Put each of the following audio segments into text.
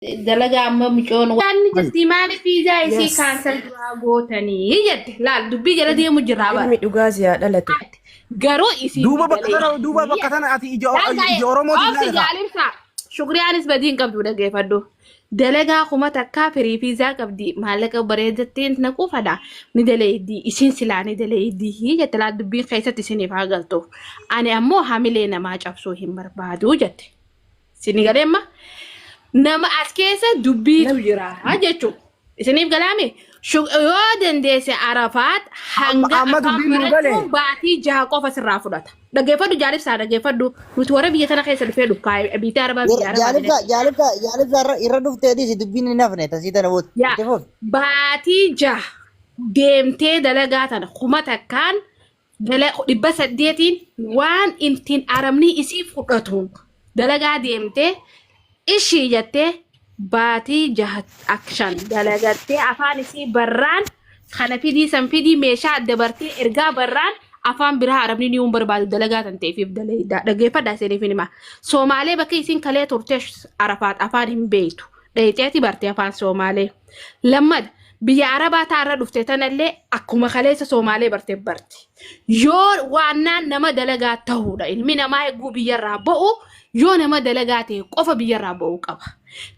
Dalagaa amma micoon waan jirti maaliif fiizaa isii Yes. kaansal duraa gootanii jette laal dubbii jala deemu jirraa bara. Ilmi dhugaa si haa dhalatu. Garuu isiin Duuba bakka tana duuba bakka tana ati ija ija Oromootiin Obsi ilaalta. jaalimsa shukriyaanis badii hin qabdu dhaggeeffadhu. Dalagaa 1000 firii fiizaa qabdi maallaqa bareedatteen naquu fada ni daleeydi isiin silaa ni daleeydi jette laal dubbiin keessatti isiniif haa galtu. Ani ammoo hamilee namaa cabsuu hin barbaadu jette. Isinii galee amma nama as keessa dubbiitu jira jechuudha. Isiniif galaame yoo dandeesse Arafaat hanga Amma afaan dubbiin nuu gale. barachuun baatii 6 qofa sirraa fudhata. Dhaggeeffadhu jaalibsaa dhaggeeffadhu nuti warra biyya tana keessa dhufee dhukkaa biyya arabaa biyya arabaa Jaalibsa jaalibsa jaalibsa irra irra dhuftee dhiisi dubbiin hin hafne tasii tana booda. Yaa Itti fufi. baatii 6 deemtee dalagaa tana 1000n 800n waan ittiin arabni isii fudhatuun dalagaa deemtee ishii jettee baatii 6 akshan dalagattee afaan isii barraan kana fidii san fidii meeshaa adda bartee ergaa barraan afaan biraa arabni ni hin barbaadu dalagaa tan ta'eef dalagaa dhaggeeffadhaa isiniif hin hima. Soomaalee bakka isiin kalee turte Arafaat afaan hin beektu. Dheeyxeeti barte afaan Soomaalee. Lammada biyya Arabaa taarra dhufte tanallee akkuma kaleessa Soomaalee barte barti. Yoo waannaan nama dalagaa ta'uudha. Ilmi namaa eeguu biyyarraa ba'u yoo nama dalagaa ta'e qofa biyyarraa ba'uu qaba.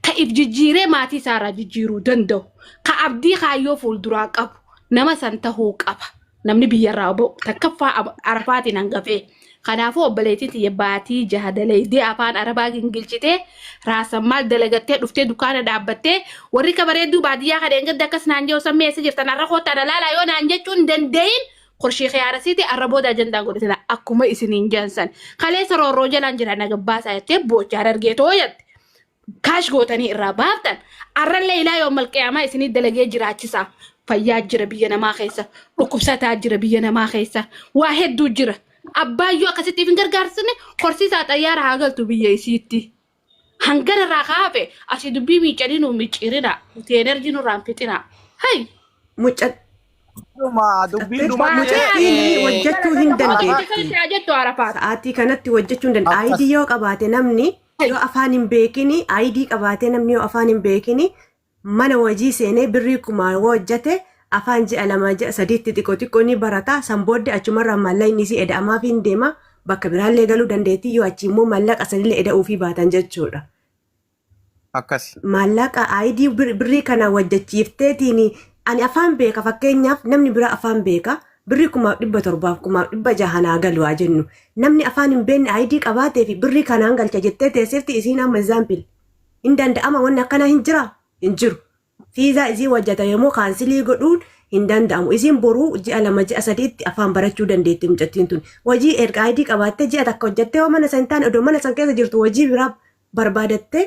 Ka if jijjiiree maatii isaarraa jijjiiruu danda'u. Ka abdii kaayyoo fuulduraa qabu nama san tahuu qaba. Namni biyyarraa ba'u takkaffaa Arafaatiin hangafee. Kanaafuu obboleettiin tiyya baatii 6 dalaydee afaan Arabaa gingilchitee raasan maal dalagattee dhuftee dukkaana dhaabbattee warri ka bareedduu baadiyyaa kan eengadda akkas naan jedhu sammee eessa jirtan arra koottaa na laalaa yoo naan jechuun hin dandayin korshii kiyaarasiiti arra booda ajandaan godhatina akkuma isiniin jansan kaleessa roorroo jalaan jira na gabbaasaa jettee boocha harargee too jette. Kaash gootanii irraa baaftan arrallee ilaa yoommal qiyaamaa isinii dalagee jiraachisaa fayyaa jira biyya namaa keessa dhukkubsataa jira biyya namaa keessa waa hedduu jira abbaayyoo akkasitti hin gargaarsine horsiisaa xayyaara haa galtu biyya isiitti hangana irraa kaafe asii dubbii miicanii nu micciirina nuti enerjii nurraa hin fixina hay Mucca Dhuma dubbiin dhumatte. Mucattiin hojjechuu hin dandeetti. jettu Arafaat. Sa'aatii kanatti hojjechuu hin dandeetti. Akkas. ID yoo qabaate namni yoo afaan hin beekini ID qabaatee namni yoo afaan hin beekini mana hojii seenee birrii kumaa yoo hojjete afaan ji'a 2 ji'a 3tti xiqqoo xiqqoo ni barata. San booddee achumarraa maallaqni isii eda'amaaf hin deema. Bakka biraallee galuu dandeetti yoo achi immoo maallaqa sanillee eda'uufii baatan jechuudha. Akkasi. Maallaqa ID birrii kana wajjachiifteetiin ani afaan beeka fakkeenyaaf namni biraa afaan beeka birrii 1700f 1600 naa galu haa jennu namni afaan hin beekne ID qabaatee fi birrii kanaan galcha jettee teessifti isiin amma example hin danda'ama wanni akkanaa hin jira hin jiru fiizaa isii wajjata yommuu kaansilii godhuun hin danda'amu isiin boruu ji'a 2 ji'a 3tti afaan barachuu dandeetti mucattiin tun hojii erga ID qabaattee ji'a takka hojjattee yoo mana san hin taane odoo mana san keessa jirtu hojii biraa barbaadattee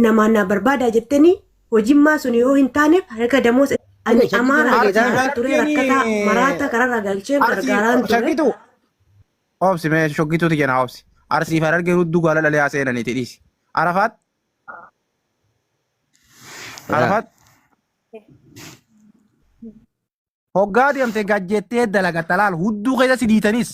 namaan naa barbaadaa jettanii hojimmaa sun yoo hin taaneef harka damoos ani Shakkii amaaraa ture gargaaraa ture rakkataa maraata kararra galcheen Arsii gargaaraan ture. shakkitu obsi mee shokkituuti jenna obsi. Arsii fi harargee hudduu gaala dhalee haa seenaniiti dhiisi. Arafaat Arafaat Hoggaa deemte gad jettee dalagatta laal hudduu keessa si dhiitanis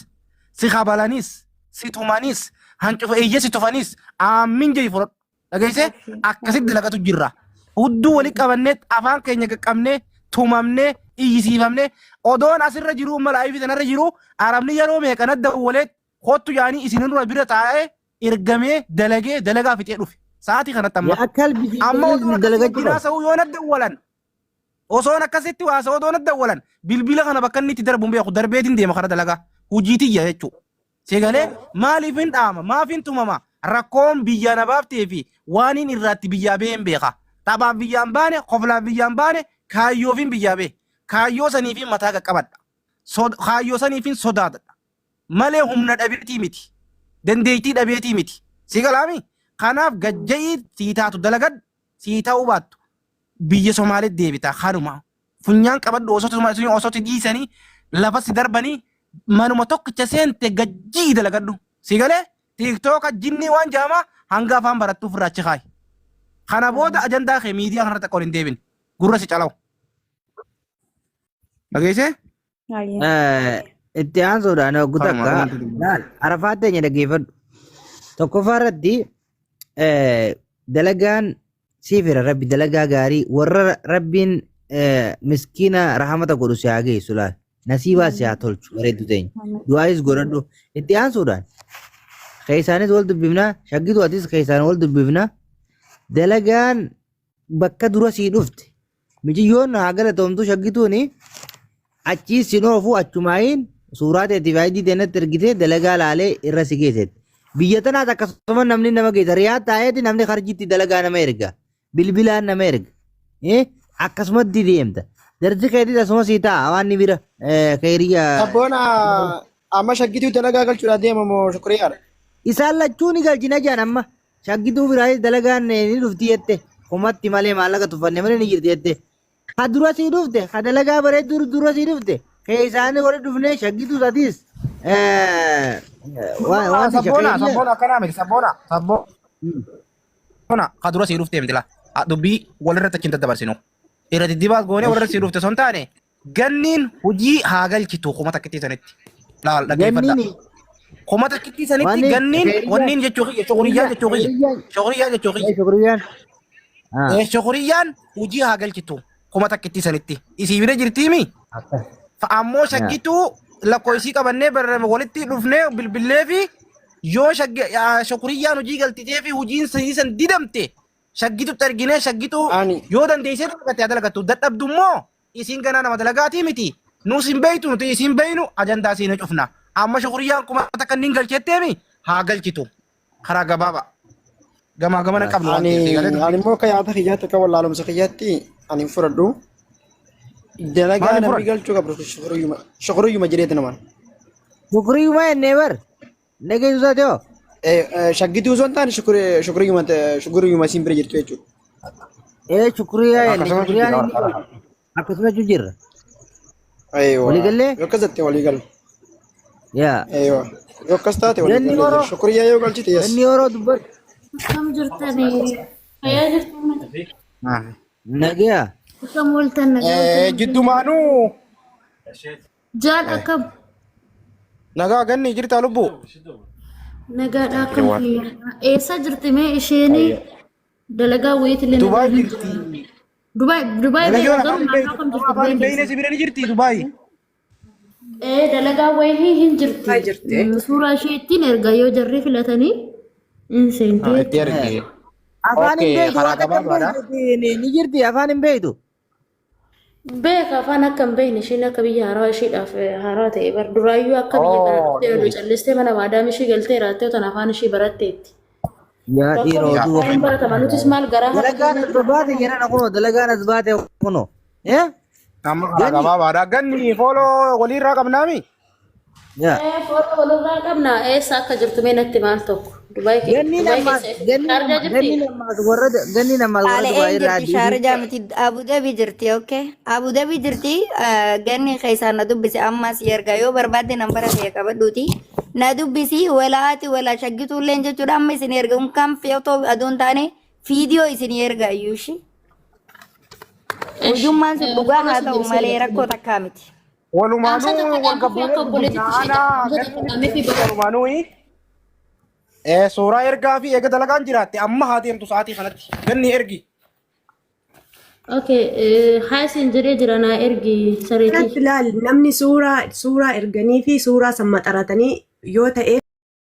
si kabalanis si tumanis hancufa iyya si tufanis aammin jedhi fudhadhu. Dhageessee akkasitti dalagatu jirra. Hudduu walitti qabannee afaan keenya qaqqabnee tumamnee iyyisiifamnee odoon asirra jiru mala ayifii sanarra jiru arabni yeroo meeqa na dawwalee kottu yaanii isin dura bira taa'ee ergamee dalagee dalagaa fixee dhufe. Sa'aatii kanatti amma. Yaa kalbi Amma odoon akkasii dalagachuu wajjin haasa'uu yoo na dawwalan Osoon akkasitti waasa odoo na dawwalan bilbila kana bakka inni itti darbu hin beeku darbeetiin deema kara dalagaa hojii tiyya jechuudha. Seegalee maaliif hin dhaama maaf hin tumama rakkoon biyyaa na baaftee fi waaniin irraatti biyyaa bee hin beeka. Taphaaf biyyaan baane koflaaf biyyaan baane kaayyoofin biyyaa bee. Kaayyoo saniifin mataa qaqqabadha. Kaayyoo saniifin sodaadha. Malee humna dhabeetii miti. Dandeettii dhabeetii miti. Si galaami? Kanaaf gajja'ii sii taatu dalagadhu sii ta'uu baattu biyya Somaaliitti deebita kanuma funyaan qabadhu osoo osoo si dhiisanii lafa si darbanii manuma tokkicha seente gajjii dalagadhu si galee tiiktooka jinnii waan jaamaa hanga afaan barattuuf irraa achi kaayi. Kana booda ajandaa kee miidiyaa kanarratti akka ol hin deebine gurra si calawu. Dhageessee? Itti aansuudhaan hogguu Kanuma takka kanumatti dubbata. laal Arafaat teenya dhaggeeffadhu. Tokkoffaa irratti dalagaan Siif hira rabbi dalagaa gaarii warra rabbiin miskiina rahamata godhu si haa geessu laal. Nasiibaa si haa tolchu bareeddu teenya. Du'aayis godhadhu. Itti aansuudhaan keessaanis wal dubbifna shaggitu atis keessaan wal dubbifna. Dalagaan bakka dura sii dhufte Miciyyoon haa galatoomtu shaggituuni achii sin oofu achumaayin suuraa teetiif ID teenatti ergitee dalagaa laalee irra si geessetti. Biyya tanaas akkasuma namni nama geessa. Riyaad taa'eeti namni harjitti dalagaa nama erga. Bilbilaan nama erga. Eh, Akkasumatti deemta. Darsi keetis asuma sii taa'a waan ni bira keeriyya. Sabboona amma shaggituu dalagaa galchuudhaa deema moo shukuriyaadha? Isaan lachuu ni galchina jaan amma. Shaggituu biraayis dalagaan ni dhufti jette. Kumatti malee maallaqa tuffanne malee ni jirti jette. Ha dura sii dhufte, ha dalagaa bareedduu dura sii dhufte. Keessaanii wali dhufnee shaggituu atis waan si Sabboona shakkeenya. sabboona akkanaa miti sabboona sabboona ka dura sii dhufte miti la dubbii walirratti achi hin daddabarsinu. Irra diddibaas goonee walirra sii dhufte son taane Ganniin hojii haa galchitu kuma takkittii sanitti. Laal dhaggeeffadha. Ganniin Kuma takkittii sanitti Wanni ganniin Shukriyyaan wanniin jechuu kiyya shukuriyyaan jechuu kiyya. Shukriyyaan Shukuriyyaan jechuu kiyya. Shukriyyaan ah Shukuriyyaan hojii haa galchitu kuma takkittii sanitti. Isii bira jirtiimi? akkas Ammoo yaa shaggituu lakkoofsii qabannee barrame walitti dhufnee bilbillee fi yoo shukuriyyaan hojii galchitee fi hojiin san didamte shaggitutti arginee shaggituu Ani yoo dandeessee dalagatte haa dalagattu dadhabdu immoo Isiin ganaa nama dalagaatii miti. Nuus hin beeytu nuti isiin beeynu ajandaa isiin cufna. Amma shukuriyyaan kuma takka inni hin galchetteemi haa galchitu. Karaa gabaabaa. Gamaa gamana qabnu waan ani ta'eef eegalee ani dubbii. immoo akka yaada kiyyaatti akka wallaalumsa kiyyaatti ani hin fudhadhu. Dalagaa Maaliif namni fudhadhu? galchuu qabdu shukuriyyuma shukuriyyuma jedheeti namaan. Shukriyyuma jennee bar dhageessu isaati hoo Shaggituu osoo hin taane shukuriyyuma shukuriyyuma isiin bira jirtu jechuudha. Ee shukriyaa jenne Akkasuma shukriyaan jira. inni akkasuma jechuu jirra. Aywa. Walii gallee? Yoo akkas jette walii gala. Yaa. Aywa. Yoo akkas taate walii Ganni galee jira. yeroo Shukuriyaa yoo galchite yes. ganni yeroo dubbatu Akkam jirtanii? Fayyaa jirtu? nagaya. Akkam ooltan nagaa ooltan? Jiddumaanuu Jaal akkam nagaa ganni jirtaa lubbuu. nagaadha akkam fayyaa? Eessa jirti mee isheen dalagaa wayiitillee Dubaay nagaa hin jirti. jirtu. Dubaay Dubaay Micayyoon beeka afaan garuu hin naannoo beektu. kam jirti Afaan Dubaay hin beekne keessa? si bira ni jirti Dubaay. Ee dalagaa wayii hin jirti. Dubaay jirti. Suuraa ishee ittiin erga yoo jarri filatanii hin seentee Itti ergi. Afaan hin Okay, beektu karaa waan akka hin gabaabaadha. beektu ni jirti afaan hin beektu. Beeka afaan akka hin beekne isheen akka biyya haarawaa isheedhaaf haarawaa ta'e bar duraayyuu akka biyya kana Oh, dhuftee oduu callistee mana maadaam ishii galtee raattee tan afaan ishii baratteetti. Yaa Rakkoon dhiiroo isaa oduu afaan hin baratama nutis maal garaa harka Dalagaan keenya as baate jedhan kunoo dalagaan as baate kunoo. Eh? Amma karaa Ganni. gabaabaadha. Ganni fooloo waliirraa qabnaami. Yaa. Fooloo walirraa qabna eessa akka jirtu mee natti maal tokko Dubaay Ganni Dubaay namaas keessa ganni Shaarjaa nama jirti. ganni namaas warra ganni namaas warra Haala Dubaay een irraa jirti diidii. Shaarjaa miti Abu Dhabi jirti okay Abu Dhabi jirti ganni keessaan na dubbisi ammas erga yoo barbaadde nambara kee qabadhuuti na dubbisi walaati walaa shaggituulleen jechuudha amma isin erga unkaan feetoo aduun taane fiidiyoo isin erga iyyuu ishii Ish Ujummaan sun dhugaa fooloo haa si ta'u deebisee malee erga. rakkoo takkaa miti. Walumaanuu Dhaamsa takka wal dhaamuu fi akka gabbuunee obboleettitti dubbifna. ishee Aanaa dhaamsa takka ganni dhaamee fi nutti bara. walumaanuu. Suuraa ergaa fi eega dalagaan jiraatte amma haa deemtu sa'aatii kanatti. Ganni ergi. Okay, haa isin jedhee jira naa ergi Kanatti sareetii. ilaali namni suuraa suuraa erganii fi suuraa san maxaratanii yoo ta'e